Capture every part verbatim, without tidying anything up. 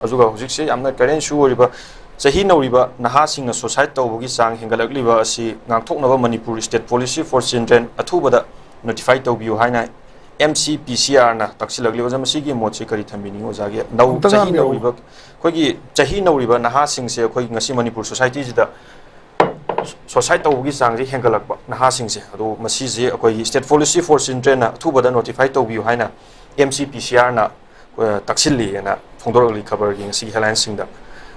ꯑꯗꯨꯒ ꯍꯧꯖꯤꯛꯁꯦ ꯌꯥꯝꯅ ꯀꯔꯦꯟ ꯏꯁꯨ ꯑꯣꯏꯔꯤꯕ, ꯆꯍꯤ ꯅꯧꯔꯤꯕ ꯅꯍꯥꯁꯤꯡꯅ suicide ꯇꯧꯕꯒꯤ ꯆꯥꯡ ꯍꯦꯟꯒꯠꯂꯛꯂꯤꯕ ꯑꯁꯤ ꯉꯥꯛꯊꯣꯛꯅꯕ Manipur State Policy for Children ꯑꯊꯨꯕꯗ notify ꯇꯧꯕꯤꯌꯨ ꯍꯥꯏꯅ M C P C R ꯅ ꯇꯛꯁꯤꯜꯂꯛꯂꯤ꯫ ꯑꯣꯖꯥ, ꯃꯁꯤꯒꯤ ꯃꯣꯠꯁꯤ ꯀꯔꯤ ꯊꯝꯕꯤꯅꯤꯡꯉꯤ? ꯑꯣꯖꯥꯒꯤ ꯅꯧ-, ꯑꯃꯨꯛꯇꯪ ꯆꯍꯤ ꯍꯥꯏꯕꯤꯔꯛꯎ꯫ ꯅꯧꯔꯤꯕ, ꯑꯩꯈꯣꯏꯒꯤ ꯆꯍꯤ ꯅꯧꯔꯤꯕ ꯅꯍꯥꯁꯤꯡꯁꯦ ꯑꯩꯈꯣꯏ ꯉꯁꯤ ꯃꯅꯤꯄꯨꯔ society ꯁꯤꯗ suicide ꯇꯧꯕꯒꯤ ꯆꯥꯡꯁꯦ ꯍꯦꯟꯒꯠꯂꯛꯄ ꯅꯍꯥꯁꯤꯡꯁꯦ, ꯑꯗꯣ ꯃꯁꯤꯁꯦ ꯑꯩꯈꯣꯏꯒꯤ State Policy for Children ꯅ ꯑꯊꯨꯕꯗ notify ꯇꯧꯕꯤꯌꯨ ꯍꯥꯏꯅ M C P C R ꯅ, ꯑ, ꯇꯛꯁꯤꯜꯂꯤꯑꯅ ꯐꯣꯡꯗꯣꯔꯛꯂꯤ ꯈꯕꯔꯒꯤ ꯉꯁꯤꯒꯤ headline ꯁꯤꯡꯗ꯫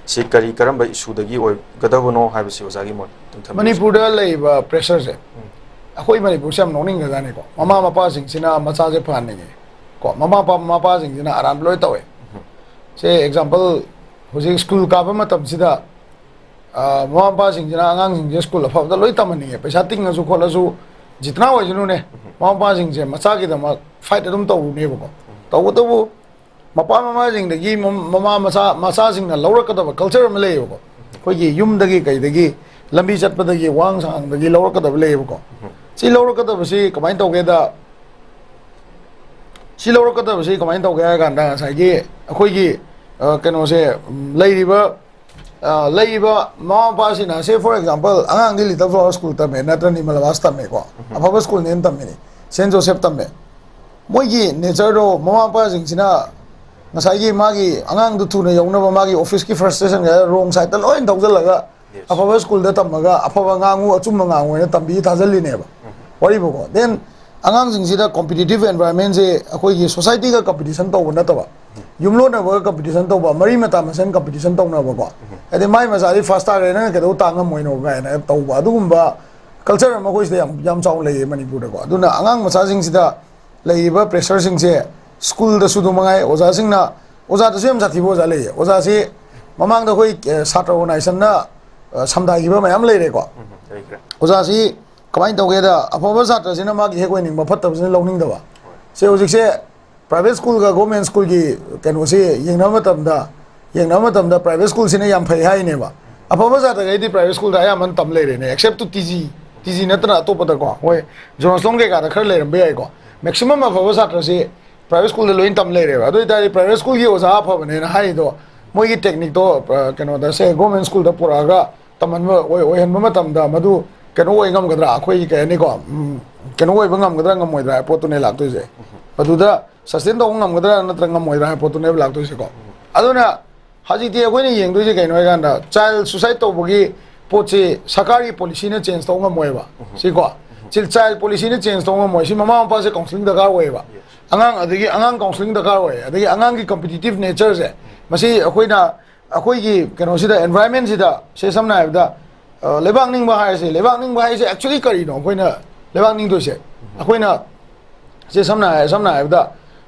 ꯁꯤ ꯀꯔꯤ, ꯀꯔꯝꯕ issue ꯗꯒꯤ ꯑꯣꯏꯒꯗꯕꯅꯣ ꯍꯥꯏꯕꯁꯤ ꯑꯣꯖꯥꯒꯤ ꯃꯣꯠ ꯑꯗꯨꯝ ꯊꯝꯕꯤꯌꯨ꯫ ꯃꯅꯤꯄꯨꯔꯗ ꯂꯩꯔꯤꯕ pressure ꯁꯦ, ꯎꯝ꯫ ꯑꯩꯈꯣꯏ ꯃꯅꯤꯄꯨꯔꯁꯦ ꯌꯥꯝ ꯅꯣꯛꯅꯤꯡꯈ꯭ꯔꯖꯥꯠꯅꯤꯀꯣ꯫ ꯃꯃꯥ ꯃꯄꯥꯁꯤꯡꯁꯤꯅ ꯃꯆꯥꯁꯦ ꯐꯍꯟꯅꯤꯡꯉꯦ ꯀꯣ, ꯃꯃꯥ ꯃꯄꯥ, ꯃꯃꯥ ꯃꯄꯥꯁꯤꯡꯁꯤꯅ ꯑꯔꯥꯟꯕ ꯂꯣꯏ ꯇꯧꯋꯦ꯫ ꯎꯝ꯫ ꯁꯦ example, ꯍꯧꯖꯤꯛ ꯁ꯭ꯀꯨꯜ ꯀꯥꯕ ꯃꯇꯝꯁꯤꯗ, ꯑ, ꯃꯃꯥ ꯃꯄꯥꯁꯤꯡꯁꯤꯅ ꯑꯉꯥꯡꯁꯤꯡꯁꯦ ꯁ꯭ꯀꯨꯜ ꯑꯐꯕꯗ ꯂꯣꯏ ꯇꯝꯍꯟꯅꯤꯡꯉꯦ, ꯄꯩꯁꯥ ꯇꯤꯡꯉꯁꯨ ꯈꯣꯠꯂꯁꯨ, ꯖꯤꯇꯅꯥ ꯑꯣꯏꯁꯅꯨꯅꯦ, ꯎꯝ꯫ ꯃꯃꯥ ꯃꯄꯥꯁꯤꯡꯁꯦ ꯃꯆꯥꯒꯤꯗꯃꯛ fight ꯑꯗꯨꯝ ꯇꯧꯔꯨꯅꯦꯕꯀꯣ꯫ ꯎꯝ꯫ ꯇꯧꯕꯇꯕꯨ ꯃꯄꯥ ꯃꯃꯥꯁꯤꯡꯗꯒꯤ ꯃꯝ-, ꯃꯃꯥ ꯃꯆꯥ, ꯃꯆꯥꯁꯤꯡꯅ ꯂꯧꯔꯛꯀꯗꯕ culture ꯑꯃ ꯂꯩꯌꯦꯕꯀꯣ꯫ ꯑꯩꯈꯣꯏꯒꯤ ꯌꯨꯝꯗꯒꯤ ꯀꯩꯗꯒꯤ ꯂꯝꯕꯤ ꯆꯠꯄꯗꯒꯤ ꯋꯥꯉꯥꯡ ꯁꯉꯥꯡꯗꯒꯤ ꯂꯧꯔꯛꯀꯗꯕ ꯂꯩꯌꯦꯕꯀꯣ꯫ ꯎꯝ꯫ ꯁꯤ ꯂꯧꯔꯛꯀꯗꯕꯁꯤ ꯀꯃꯥꯏꯅ ꯇꯧꯒꯦꯗ, ꯁꯤ ꯂꯧꯔꯛꯀꯗꯕꯁꯤ ꯀꯃꯥꯏꯅ ꯇꯧꯒꯦ ꯍꯥꯏ ꯀꯥꯟꯗ ꯉꯁꯥꯏꯒꯤ ꯑꯩꯈꯣꯏꯒꯤ, ꯑ, ꯀꯩꯅꯣꯁꯦ, ꯎꯝ, ꯂꯩꯔꯤꯕ, ꯑ, ꯂꯩꯔꯤꯕ ꯃꯃꯥ ꯃꯄꯥꯁꯤꯅ, say for example, ꯑꯉꯥꯡꯗꯤ Little Flower School ꯇꯝꯃꯦ, ꯅꯠꯇ꯭ꯔ ꯅꯤꯃꯂꯕꯥꯁ ꯇꯝꯃꯦꯀꯣ, ꯎꯝ꯫ ꯑꯐꯕ ꯁ꯭ꯀꯨꯜꯅꯦꯅ ꯇꯝꯃꯤꯅꯤ, Saint Joseph ꯇꯝꯃꯦ꯫ ꯃꯣꯏꯒꯤ nature ꯗꯣ, ꯃꯃꯥ ꯃꯄꯥꯁꯤꯡꯁꯤꯅ ꯉꯁꯥꯏꯒꯤ ꯃꯥꯒꯤ ꯑꯉꯥꯡꯗꯨ ꯊꯨꯅ ꯌꯧꯅꯕ ꯃꯥꯒꯤ office ꯀꯤ frustration ꯒ wrong side ꯇ ꯂꯣꯏ ꯊꯧꯖꯤꯜꯂꯒ, yes, ꯑꯐꯕ ꯁ꯭ꯀꯨꯜꯗ ꯇꯝꯃꯒ ꯑꯐꯕ ꯉꯥꯡꯉꯨ, ꯑꯆꯨꯝꯕ ꯉꯥꯡꯉꯨ ꯍꯥꯏꯅ ꯇꯝꯕꯤ ꯊꯥꯖꯤꯜꯂꯤꯅꯦꯕ꯫ ꯎꯝ꯫ ꯋꯥꯔꯤꯕꯨꯀꯣ꯫ Then ꯑꯉꯥꯡꯁꯤꯡꯁꯤꯗ competitive environment ꯁꯦ ꯑꯩꯈꯣꯏꯒꯤ society ꯒ competition ꯇꯧꯕ ꯅꯠꯇꯕ, ꯎꯝ꯫ ꯌꯨꯝꯂꯣꯟꯅꯕꯒ competition ꯇꯧꯕ, ꯃꯔꯤ ꯃꯇꯥ ꯃꯁꯦꯟ competition ꯇꯧꯅꯕꯀꯣ꯫ ꯎꯝ꯫ ꯍꯥꯏꯗꯤ ꯃꯥꯏ ꯃꯆꯥꯗꯤ first ꯇꯥꯈ꯭ꯔꯦ, ꯅꯪꯅ ꯀꯩꯗꯧ ꯇꯥ ꯉꯝꯃꯣꯏꯅꯣ ꯀꯥꯏꯅ ꯇꯧꯕ, ꯑꯗꯨꯒꯨꯝꯕ culture ꯑꯃ ꯑꯩꯈꯣꯏ ꯁꯤꯗ ꯌꯥꯝ, ꯌꯥꯝ ꯆꯥꯎꯅ ꯂꯩꯌꯦ ꯃꯅꯤꯄꯨꯔꯗꯀꯣ꯫ ꯑꯗꯨꯅ ꯑꯉꯥꯡ ꯃꯆꯥꯁꯤꯡꯁꯤꯗ ꯂꯩꯔꯤꯕ pressure ꯁꯤꯡꯁꯦ ꯁ꯭ꯀꯨꯜꯗꯁꯨ ꯑꯗꯨ ꯃꯉꯥꯏ, ꯑꯣꯖꯥꯁꯤꯡꯅ, ꯑꯣꯖꯥꯗꯁꯨ ꯌꯥꯝ ꯁꯥꯊꯤꯕ ꯑꯣꯖꯥ ꯂꯩꯌꯦ꯫ ꯑꯣꯖꯥꯁꯤ ꯃꯃꯥꯡꯗ ꯑꯩꯈꯣꯏ, ꯑ, ꯁꯥꯇ꯭ꯔ organization ꯅ, ꯑ, ꯁꯝꯗꯥꯏꯈꯤꯕ ꯃꯌꯥꯝ ꯂꯩꯔꯦꯀꯣ꯫ ꯎꯝ, ꯂꯩꯈ꯭ꯔꯦ꯫ ꯑꯣꯖꯥꯁꯤ ꯀꯃꯥꯏꯅ ꯇꯧꯒꯦꯗ, ꯑꯐꯕ ꯁꯥꯇ꯭ꯔꯁꯤꯅ ꯃꯥꯒꯤ ꯍꯦꯛ ꯑꯣꯏꯅꯤꯡꯕ, ꯐꯠꯇꯕꯁꯤꯅ ꯂꯧꯅꯤꯡꯗꯕ꯫ ꯍꯣꯏ꯫ ꯁꯦ ꯍꯧꯖꯤꯛꯁꯦ private school ꯒ government school ꯒꯤ ꯀꯩꯅꯣꯁꯤ ꯌꯦꯡꯅꯕ ꯃꯇꯝꯗ, ꯌꯦꯡꯅꯕ ꯃꯇꯝꯗ private school ꯁꯤꯅ ꯌꯥꯝ ꯐꯩ ꯍꯥꯏꯅꯦꯕ꯫ ꯑꯐꯕ ꯁꯥꯇ꯭ꯔꯈꯩꯗꯤ private school ꯗ ꯑꯌꯥꯝꯕꯅ ꯇꯝ ꯂꯩꯔꯦꯅꯦ, except to T G, T G ꯅꯠꯇꯅ ꯑꯇꯣꯞꯄꯗꯀꯣ, ꯍꯣꯏ, Johnstone ꯀꯩꯀꯥꯗ ꯈꯔ ꯂꯩꯔꯝꯕ ꯌꯥꯏꯀꯣ꯫ Maximum ꯑꯐꯕ ꯁꯥꯇ꯭ꯔꯁꯤ private school ꯗ ꯂꯣꯏꯅ ꯇꯝ ꯂꯩꯔꯦꯕ꯫ ꯑꯗꯨ ꯑꯣꯏꯇꯥꯔꯗꯤ private school ꯒꯤ ꯑꯣꯖꯥ ꯑꯐꯕꯅꯦꯅ ꯍꯥꯏꯔꯤꯗꯣ ꯃꯣꯏꯒꯤ ꯇꯦꯛꯅꯤꯛꯇꯣ ꯀꯩꯅꯣꯗ ꯁꯦ ꯒꯣꯔꯃꯦꯟ ꯁ꯭ꯀꯨꯜꯗ ꯄꯨꯔꯛꯑꯒ ꯇꯝꯍꯟꯕ ꯑꯣꯏꯍꯟꯕ ꯃꯇꯝꯗ ꯃꯗꯨ ꯀꯩꯅꯣ ꯑꯣꯏ ꯉꯝꯒꯗ꯭ꯔꯥ, ꯑꯩꯈꯣꯏꯒꯤ ꯀꯩ ꯍꯥꯏꯅꯤꯀꯣ, ꯀꯩꯅꯣ ꯑꯣꯏꯕ ꯉꯝꯒꯗ꯭ꯔꯥ ꯉꯝꯃꯣꯏꯗ꯭ꯔꯥ ꯍꯥꯏꯕ ꯄꯣꯠꯇꯨꯅꯦ ꯂꯥꯛꯇꯣꯏꯁꯦ꯫ ꯃꯗꯨꯗ ꯁꯁꯇꯦꯟ ꯇꯧꯕ ꯉꯝꯒꯗ꯭ꯔꯥ ꯅꯠꯇ꯭ꯔꯒ ꯉꯝꯃꯣꯏꯗ꯭ꯔꯥ ꯍꯥꯏꯕ ꯄꯣꯠꯇꯨꯅꯦꯕ ꯂꯥꯛꯇꯣꯏꯁꯦꯀꯣ꯫ ꯑꯗꯨꯅ ꯍꯧꯖꯤꯛꯇꯤ ꯑꯩꯈꯣꯏꯅ ꯌꯦꯡꯗꯣꯏꯁꯦ ꯀꯩꯅꯣ ꯍꯥꯏꯀꯥꯟꯗ, ꯆꯥꯏꯜ ꯁꯨꯁꯥꯏꯠ ꯇꯧꯕꯒꯤ ꯄꯣꯠꯁꯤ ꯁꯔꯀꯥꯔꯒꯤ ꯄꯣꯂꯤꯁꯤꯅ ꯆꯦꯟꯖ ꯇꯧꯕ ꯉꯝꯃꯣꯏꯕ꯫ ꯁꯤꯀꯣ, ꯁꯤ ꯆꯥꯏꯜ ꯄꯣꯂꯤꯁꯤꯅ ꯆꯦꯟꯖ ꯇꯧꯕ ꯉꯝꯃꯣꯏ꯫ ꯁꯤ ꯃꯃꯥ ꯃꯄꯥꯁꯦ ꯀꯥꯎꯟꯁꯤꯂꯤꯡ ꯗꯔꯀꯥꯔ ꯑꯣꯏꯌꯦꯕ꯫ ꯑꯉꯥꯡ, ꯑꯗꯒꯤ ꯑꯉꯥꯡ ꯀꯥꯎꯟꯁꯤꯂꯤꯡ ꯗꯔꯀꯥꯔ ꯑꯣꯏꯌꯦ, ꯑꯗꯒꯤ ꯑꯉꯥꯡꯒꯤ ꯀꯝꯄꯤꯇꯤꯇꯤꯞ ꯅꯦꯆꯔꯁꯦ, ꯃꯁꯤ ꯑꯩꯈꯣꯏꯅ, ꯑꯩꯈꯣꯏꯒꯤ ꯀꯩꯅꯣꯁꯤꯗ, ꯑꯦꯟꯚꯥꯏꯔꯟꯃꯦꯟꯁꯤꯗ, ꯁꯦ ꯁꯝꯅ ꯍꯥꯏꯔꯕꯗ, ꯂꯩꯕꯥꯛ ꯅꯤꯡꯕ ꯍꯥꯏꯔꯁꯦ꯫ ꯂꯩꯕꯥꯛ ꯅꯤꯡꯕ ꯍꯥꯏꯁꯦ actually ꯀꯔꯤꯅꯣ ꯑꯩꯈꯣꯏꯅ ꯂꯩꯕꯥꯛ ꯅꯤꯡꯗꯣꯏꯁꯦ? ꯑꯩꯈꯣꯏꯅ ꯁꯦ ꯁꯝꯅ ꯍꯥꯏ-, ꯁꯝꯅ ꯍꯥꯏꯔꯕꯗ,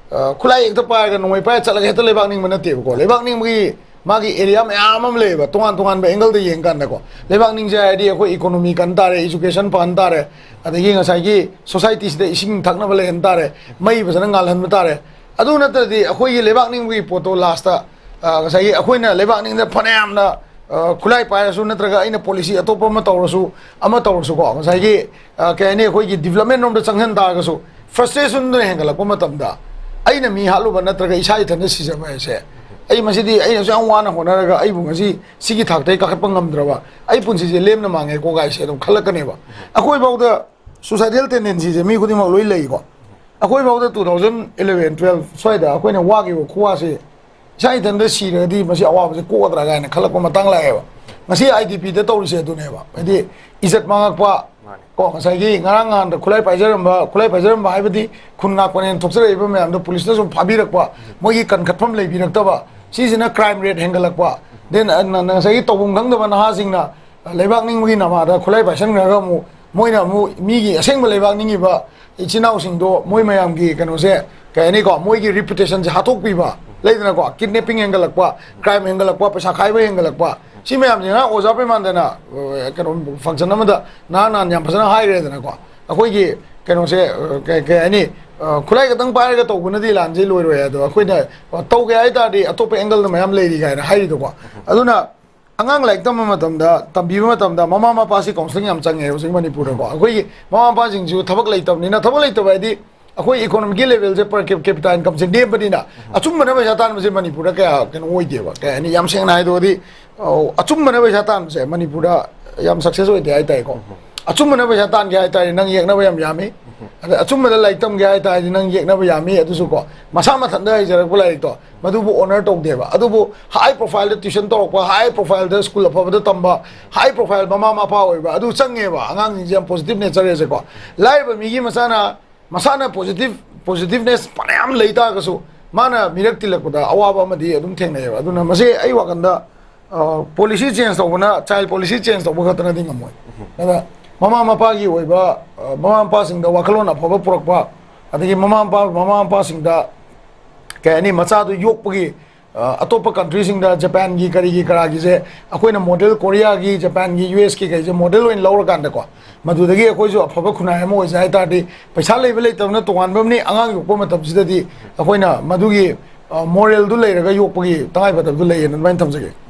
ꯈꯨꯠꯂꯥꯏ ꯍꯦꯛꯇ ꯄꯥꯏꯔꯒ, ꯅꯣꯡꯃꯩ ꯄꯥꯏꯔꯒ ꯆꯠꯂꯒ ꯍꯦꯛꯇ ꯂꯩꯕꯥꯛ ꯅꯤꯡꯕ ꯅꯠꯇꯦꯕꯀꯣ꯫ ꯂꯩꯕꯥꯛ ꯅꯤꯡꯕꯒꯤ ꯃꯥꯒꯤ ꯑꯦꯔꯤꯌꯥ ꯃꯌꯥꯝ ꯑꯃ ꯂꯩꯌꯦꯕ, ꯇꯣꯉꯥꯟ ꯇꯣꯉꯥꯟꯕ ꯑꯦꯡꯒꯜꯗ ꯌꯦꯡꯀꯥꯟꯗꯀꯣ꯫ ꯂꯩꯕꯥꯛ ꯅꯤꯡꯖꯦ ꯍꯥꯏꯔꯗꯤ ꯑꯩꯈꯣꯏ ꯏꯀꯣꯅꯣꯃꯤ ꯀꯟ ꯇꯥꯔꯦ, ꯏꯖꯨꯀꯦꯁꯟ ꯐꯍꯟ ꯇꯥꯔꯦ, ꯑꯗꯒꯤ ꯉꯁꯥꯏꯒꯤ ꯁꯣꯁꯥꯏꯇꯤꯁꯤꯗ ꯏꯁꯤꯡ ꯊꯛꯅꯕ ꯂꯩꯍꯟ ꯇꯥꯔꯦ, ꯃꯩ ꯐꯖꯅ ꯉꯥꯜꯍꯟꯕ ꯇꯥꯔꯦ꯫ ꯑꯗꯨ ꯅꯠꯇ꯭ꯔꯗꯤ ꯑꯩꯈꯣꯏꯒꯤ ꯂꯩꯕꯥꯛ ꯅꯤꯡꯕꯒꯤ ꯄꯣꯠꯇꯣ ꯂꯥꯁꯇ, ꯉꯁꯥꯏꯒꯤ ꯑꯩꯈꯣꯏꯅ ꯂꯩꯕꯥꯛ ꯅꯤꯡꯗ ꯐꯅꯌꯥꯝꯅ ꯈꯨꯠꯂꯥꯏ ꯄꯥꯏꯔꯁꯨ, ꯅꯠꯇ꯭ꯔꯒ ꯑꯩꯅ ꯄꯣꯂꯤꯁꯤ ꯑꯇꯣꯞꯄ ꯑꯃ ꯇꯧꯔꯁꯨ, ꯑꯃ ꯇꯧꯔꯁꯨꯀꯣ, ꯉꯁꯥꯏꯒꯤ ꯀꯩ ꯍꯥꯏꯅꯤ, ꯑꯩꯈꯣꯏꯒꯤ ꯗꯤꯕꯂꯞꯃꯦꯟ ꯔꯣꯝꯗ ꯆꯪꯁꯤꯟ ꯇꯥꯔꯒꯁꯨ ꯐ꯭ꯔꯁꯇ꯭ꯔꯦꯁꯟꯗꯨꯅ ꯍꯦꯟꯒꯠꯂꯛꯄ ꯃꯇꯝꯗ, ꯑꯩꯅ ꯃꯤ ꯍꯥꯠꯂꯨꯕ ꯅꯠꯇ꯭ꯔꯒ ꯏꯁꯥ ꯏꯊꯟꯇ ꯁꯤꯖꯕ ꯍꯥꯏꯁꯦ, ꯑꯩ ꯃꯁꯤꯗꯤ ꯑꯩꯅꯁꯨ ꯌꯥꯝ ꯋꯥꯅ ꯍꯣꯠꯅꯔꯒ ꯑꯩꯕꯨ ꯉꯁꯤ ꯁꯤꯒꯤ ꯊꯥꯛꯇꯒꯤ ꯀꯥꯈꯠꯄ ꯉꯝꯗ꯭ꯔꯕ, ꯑꯩ ꯄꯨꯟꯁꯤꯁꯦ ꯂꯦꯝꯅ ꯃꯥꯡꯉꯦꯀꯣ ꯒꯥꯏꯁꯦ ꯑꯗꯨꯝ ꯈꯜꯂꯛꯀꯅꯦꯕ꯫ ꯑꯩꯈꯣꯏꯐꯥꯎꯗ ꯁꯨꯁꯥꯏꯗꯦꯜ ꯇꯦꯟꯗꯦꯟꯁꯤꯁꯦ ꯃꯤ ꯈꯨꯗꯤꯡꯃꯛ ꯂꯣꯏ ꯂꯩꯀꯣ꯫ ꯑꯩꯈꯣꯏꯐꯥꯎꯗ two thousand eleven twelve ꯁ꯭ꯋꯥꯏꯗ ꯑꯩꯈꯣꯏꯅ ꯋꯥꯈꯤꯕ ꯈꯨꯋꯥꯁꯦ, ꯏꯁꯥ ꯏꯊꯟꯇ ꯁꯤꯔꯒꯗꯤ ꯃꯁꯤ ꯑꯋꯥꯕꯁꯦ ꯀꯣꯛꯀꯗ꯭ꯔꯥ ꯀꯥꯏꯅ ꯈꯜꯂꯛꯄ ꯃꯇꯥꯡ ꯂꯥꯛꯑꯦꯕ꯫ ꯉꯁꯤ ꯑꯥꯏ ꯗꯤ ꯄꯤꯗ ꯇꯧꯔꯤꯁꯦ ꯑꯗꯨꯅꯦꯕ꯫ ꯍꯥꯏꯗꯤ ꯏꯖꯠ ꯃꯥꯡꯉꯛꯄ, ꯀꯣ, ꯉꯁꯥꯏꯒꯤ ꯉꯔꯥꯡ ꯅꯍꯥꯟꯗ ꯈꯨꯠꯂꯥꯏ ꯄꯥꯏꯖꯔꯝꯕ, ꯈꯨꯠꯂꯥꯏ ꯄꯥꯏꯖꯔꯝꯕ ꯍꯥꯏꯕꯗꯤ ꯈꯨꯟ ꯉꯥꯛꯄꯅꯦꯅ ꯊꯣꯛꯆꯔꯛꯏꯕ ꯃꯌꯥꯝꯗꯣ ꯄꯨꯂꯤꯁꯅ ꯁꯨꯝ ꯐꯥꯕꯤꯔꯛꯄ, ꯃꯣꯏꯒꯤ ꯀꯟꯈꯠꯐꯝ ꯂꯩꯕꯤꯔꯛꯇꯕ, ꯁꯤꯁꯤꯅ ꯀ꯭ꯔꯥꯏꯝ ꯔꯦꯠ ꯍꯦꯟꯒꯠꯂꯛꯄ, ꯗꯦꯟ ꯉꯁꯥꯏꯒꯤ ꯇꯧꯐꯝ ꯈꯪꯗꯕ ꯅꯍꯥꯁꯤꯡꯅ ꯂꯩꯕꯥꯛ ꯅꯤꯡꯕꯒꯤ ꯅꯃꯥꯗ ꯈꯨꯠꯂꯥꯏ ꯄꯥꯏꯁꯟꯈ꯭ꯔꯒ ꯑꯃꯨꯛ ꯃꯣꯏꯅ ꯑꯃꯨꯛ ꯃꯤꯒꯤ ꯑꯁꯦꯡꯕ ꯂꯩꯕꯥꯛ ꯅꯤꯡꯉꯤꯕ ꯏꯆꯤꯟ ꯏꯅꯥꯎꯁꯤꯡꯗꯣ, ꯃꯣꯏ ꯃꯌꯥꯝꯒꯤ ꯀꯩꯅꯣꯁꯦ, ꯀꯩ ꯍꯥꯏꯅꯤꯀꯣ, ꯃꯣꯏꯒꯤ ꯔꯤꯄꯨꯇꯦꯁꯟꯁꯦ ꯍꯥꯠꯇꯣꯛꯄꯤꯕ ꯂꯩꯗꯅꯀꯣ, ꯀꯤꯗꯅꯦꯄꯤꯡ ꯍꯦꯟꯒꯠꯂꯛꯄ, ꯀ꯭ꯔꯥꯏꯝ ꯍꯦꯟꯒꯠꯂꯛꯄ, ꯄꯩꯁꯥ ꯈꯥꯏꯕ ꯍꯦꯟꯒꯠꯂꯛꯄ, ꯁꯤ ꯃꯌꯥꯝꯁꯤꯅ ꯑꯣꯖꯥ ꯄ꯭ꯔꯦꯃꯥꯟꯗꯅ, ꯑ, ꯀꯩꯅꯣ, ꯐꯪꯁꯟ ꯑꯃꯗ ꯅꯍꯥꯟ ꯅꯍꯥꯟ ꯌꯥꯝ ꯐꯖꯅ ꯍꯥꯏꯈ꯭ꯔꯦꯗꯅꯀꯣ꯫ ꯑꯩꯈꯣꯏꯒꯤ ꯀꯩꯅꯣꯁꯦ, ꯑ, ꯀꯩ, ꯀꯩ ꯍꯥꯏꯅꯤ, ꯑ, ꯈꯨꯠꯂꯥꯏ ꯈꯛꯇꯪ ꯄꯥꯏꯔꯒ ꯇꯧꯕꯅꯗꯤ ꯂꯥꯟꯁꯦ ꯂꯣꯏꯔꯣꯏ, ꯑꯗꯣ ꯑꯩꯈꯣꯏꯅ, ꯑ, ꯇꯧꯒꯦ ꯍꯥꯏ ꯇꯥꯔꯗꯤ ꯑꯇꯣꯞꯄ ꯑꯦꯡꯒꯜꯗ ꯃꯌꯥꯝ ꯂꯩꯔꯤ ꯀꯥꯏꯅ ꯍꯥꯏꯔꯤꯗꯣꯀꯣ꯫ ꯑꯗꯨꯅ ꯑꯉꯥꯡ ꯂꯥꯏꯔꯤꯛ ꯇꯝꯕ ꯃꯇꯝꯗ, ꯇꯝꯕꯤꯕ ꯃꯇꯝꯗ ꯃꯃꯥ ꯃꯄꯥꯁꯤ ꯀꯥꯎꯟꯁꯤꯂꯤꯡ ꯌꯥꯝ ꯆꯪꯉꯦ ꯍꯧꯖꯤꯛ ꯃꯅꯤꯄꯨꯔꯗꯀꯣ꯫ ꯑꯩꯈꯣꯏꯒꯤ ꯃꯃꯥ ꯃꯄꯥꯁꯤꯡꯁꯨ ꯊꯕꯛ ꯂꯩꯇꯕꯅꯤꯅ, ꯊꯕꯛ ꯂꯩꯇꯕ ꯍꯥꯏꯗꯤ ꯑꯩꯈꯣꯏ ꯏꯀꯣꯅꯣꯃꯤꯛꯀꯤ ꯂꯦꯚꯦꯜꯁꯦ, per capita incomeꯁꯦ ꯅꯦꯝꯕꯅꯤꯅ, ꯑꯆꯨꯝꯕꯅ ꯄꯩꯁꯥ ꯇꯥꯟꯕꯁꯦ ꯃꯅꯤꯄꯨꯔꯗ ꯀꯌꯥ ꯀꯩꯅꯣ ꯑꯣꯏꯗꯦꯕ꯫ ꯀꯩ ꯍꯥꯏꯅꯤ, ꯌꯥꯝ ꯁꯦꯡꯅ ꯍꯥꯏꯗꯣꯛꯑꯗꯤ, ꯑꯧ, ꯑꯆꯨꯝꯕꯅ ꯄꯩꯁꯥ ꯇꯥꯟꯕꯁꯦ ꯃꯅꯤꯄꯨꯔꯗ ꯌꯥꯝ success ꯑꯣꯏꯗꯦ ꯍꯥꯏꯇꯥꯔꯦꯀꯣ꯫ ꯑꯆꯨꯝꯕꯅ ꯄꯩꯁꯥ ꯇꯥꯟꯒꯦ ꯍꯥꯏꯇꯥꯔꯗꯤ ꯅꯪ ꯌꯦꯛꯅꯕ ꯌꯥꯝ ꯌꯥꯝꯃꯤ꯫ ꯑꯗ ꯑꯆꯨꯝꯕꯗ ꯂꯥꯏꯔꯤꯛ ꯇꯝꯒꯦ ꯍꯥꯏꯇꯥꯔꯗꯤ ꯅꯪ ꯌꯦꯛꯅꯕ ꯌꯥꯝꯃꯤ꯫ ꯑꯗꯨꯁꯨ ꯀꯣ, ꯃꯁꯥ ꯃꯊꯟꯇ ꯍꯩꯖꯔꯛꯄ ꯂꯥꯏꯔꯤꯛꯇꯣ, ꯃꯗꯨꯕꯨ honor ꯇꯧꯗꯦꯕ꯫ ꯑꯗꯨꯕꯨ high profileꯗ tuition ꯇꯧꯔꯛꯄ, high profileꯗ school ꯑꯐꯕꯗ ꯇꯝꯕ, high profile ꯃꯃꯥ ꯃꯄꯥ ꯑꯣꯏꯕ, ꯑꯗꯨ ꯆꯪꯉꯦꯕ꯫ ꯑꯉꯥꯡꯁꯤꯡꯁꯦ ꯌꯥꯝ positive nature ꯍꯥꯏꯁꯦꯀꯣ꯫ ꯂꯥꯏꯔꯕ ꯃꯤꯒꯤ ꯃꯆꯥꯅ, ꯃꯁꯥꯅ positive, positiveness ꯐꯅꯌꯥꯝ ꯂꯩ ꯇꯥꯔꯒꯁꯨ, ꯃꯥꯅ ꯃꯤꯔꯛ ꯇꯤꯜꯂꯛꯄꯗ ꯑꯋꯥꯕ ꯑꯃꯗꯤ ꯑꯗꯨꯝ ꯊꯦꯡꯅꯩꯑꯕ꯫ ꯑꯗꯨꯅ ꯃꯁꯤ ꯑꯩ ꯋꯥꯈꯜꯗ, ꯑ, policy change ꯇꯧꯕꯅ, child policy change ꯇꯧꯕ ꯈꯛꯇꯅꯗꯤ ꯉꯝꯃꯣꯏ꯫ ꯑꯗ ꯃꯃꯥ ꯃꯄꯥꯒꯤ ꯑꯣꯏꯕ, ꯑ, ꯃꯃꯥ ꯃꯄꯥꯁꯤꯡꯗ ꯋꯥꯈꯜꯂꯣꯟ ꯑꯐꯕ ꯄꯨꯔꯛꯄ, ꯑꯗꯒꯤ ꯃꯃꯥ ꯃꯄꯥ, ꯃꯃꯥ ꯃꯄꯥꯁꯤꯡꯗ, ꯀꯩ ꯍꯥꯏꯅꯤ, ꯃꯆꯥꯗꯨ ꯌꯣꯛꯄꯒꯤ, ꯑ, ꯑꯇꯣꯞꯄ countryꯁꯤꯡꯗ, ꯖꯄꯥꯟꯒꯤ ꯀꯔꯤꯒꯤ ꯀꯔꯥꯒꯤꯁꯦ, ꯑꯩꯈꯣꯏꯅ model, ꯀꯣꯔꯤꯌꯥꯒꯤ, ꯖꯄꯥꯟꯒꯤ, USꯀꯤ ꯀꯩꯁꯦ model ꯑꯣꯏꯅ ꯂꯧꯔꯀꯥꯟꯗꯀꯣ, ꯃꯗꯨꯗꯒꯤ ꯑꯩꯈꯣꯏꯁꯨ ꯑꯐꯕ ꯈꯨꯟꯅꯥꯏ ꯑꯃ ꯑꯣꯏꯖ ꯍꯥꯏ ꯇꯥꯔꯗꯤ, ꯄꯩꯁꯥ ꯂꯩꯕ ꯂꯩꯇꯕꯅ ꯇꯣꯉꯥꯟꯕ ꯑꯃꯅꯤ, ꯑꯉꯥꯡ ꯌꯣꯛꯄ ꯃꯇꯝꯁꯤꯗꯗꯤ ꯑꯩꯈꯣꯏꯅ ꯃꯗꯨꯒꯤ, ꯑ, moralꯗꯨ ꯂꯩꯔꯒ ꯌꯣꯛꯄꯒꯤ ꯇꯉꯥꯏꯐꯗꯕꯗꯨ ꯂꯩꯌꯦꯅ ꯑꯗꯨꯃꯥꯏꯅ ꯊꯝꯖꯒꯦ꯫